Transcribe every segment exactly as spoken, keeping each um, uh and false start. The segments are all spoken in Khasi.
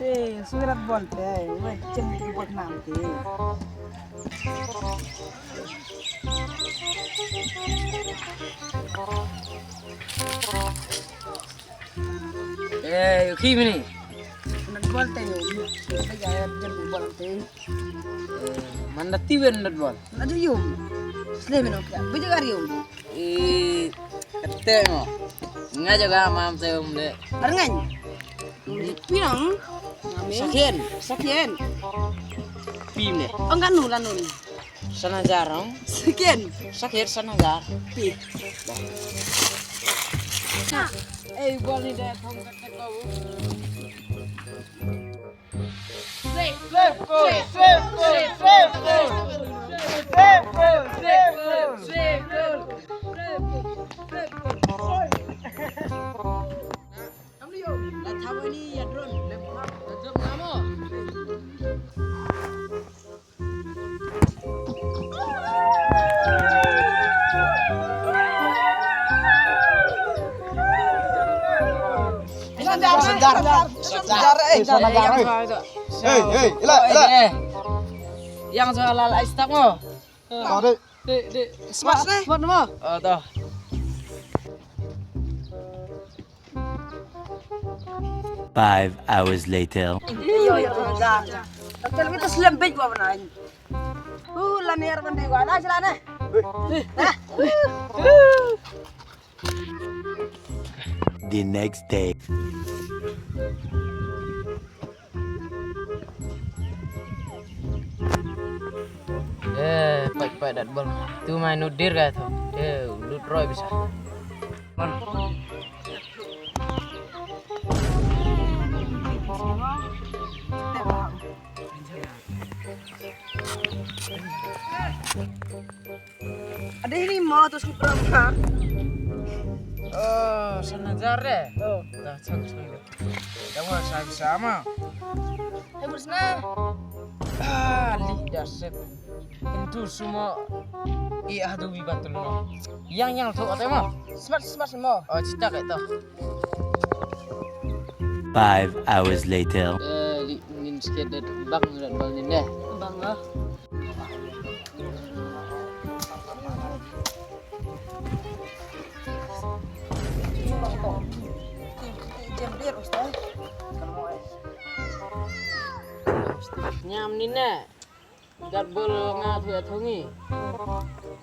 Eh, surat bol te, weh, cem tu bol nam te. Eh, yo ki mini. Nat bol te yo, te ya ya jem bol te. Eh, man da ti wen nat bol. Nat yo. Sle mino kya, bijagar yo. Eh, kate ngo. Nga jaga mam te um de. Arngan. Pinang. Sakien. Sakien. Pim ne. Enggak nu lanun. Sanajar, ong? Sakien. Sakien sanajar. Pi. Na, eh, bol ni deh, thong kat kat kau. Save goal, save goal, save goal. Save goal, save goal. Save goal, save goal. Save goal. Save goal. Oi. Kam ni yo. La thaw ni ya drone. Lem khap. La jump na mo. Sanajar. Sanajar, eh. Sanajar, eh. Hey, hey, ila, ila. Yang soal al ai stop mo. Oh, dek. Dek, dek. Smart, eh. Smart mo. Oh, toh. Five hours later. Yo, yo, yo, ja, ja. Tapi lebih terus lembek gua pernah. Uh, lanier mandi gua, nah, celana. The next day. Eh, pait pait dat bol. Tu mai nudir ka tu. Eh, lut roi bisa. Bol. Ada ini mau terus kita. Oh, sanajar deh. Oh. Dah, cang, cang. Dah mau saya bisa mah. Hai bersna. Ah, li dah set. Tentu semua. Iya, aduh, bibat dulu. Yang, yang tu, atau mau? Smart, smart semua. Oh, cita kayak tu. Five hours later. Eh, li, ngin sikit deh, bang, bang ni deh. Bang, ah. Nyam ni ne. Gat bol nga tu ya thongi.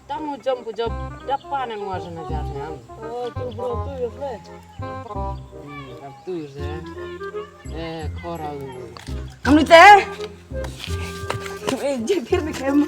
Tang u jom ku jom dapa nang wa sana jar nyam. Oh, tu bro tu ya bre. Hmm, ap tu se. Eh, khora u. Kam ni te. Eh, jepir ni kem.